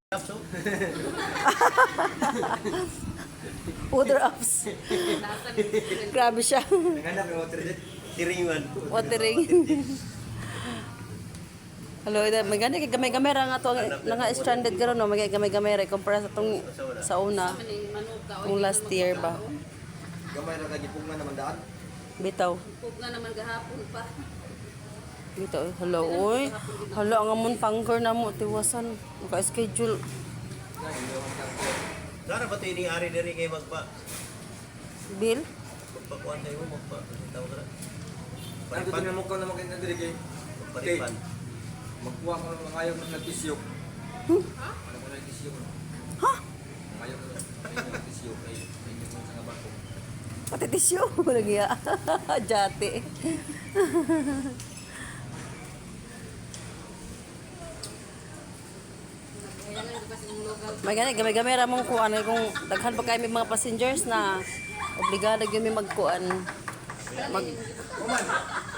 Apps, oh. Water ups. Grabe siya. Naghanap yung water jet. Tiringan. Watering. Hello, ida may gani kay gamay-gamay ra nga to ang nga stranded karon, no, may gamay-gamay ra kumpara sa tong sa una, kung last year ba. Gamay ra kay gipungan naman daan. Bitaw. Pugna naman gahapon pa. Bitaw. Hello, oy. Hala, ang amon tanker na mo tiwasan. Naka-schedule. Sana ba ito yung ari diri kay magpa Bill? magpakuan tayo, magpa tawag ka na. Ano Paripan. to mo ko na maganda diri kay Paripan. Magkuha ko ng mga ayaw ng nagtisyo. Ano ko nagtisyo ko? Ha? Ayaw ko nagtisyo kay inyo mo sa barko. Pati tisyo. Nagya. Jate. Kaya nga kasi ng lugaw. May gani gamay-gamay ra mong kuan kay kung daghan pa kay may mga passengers na obligado gyud mi magkuan. Mag Kuman.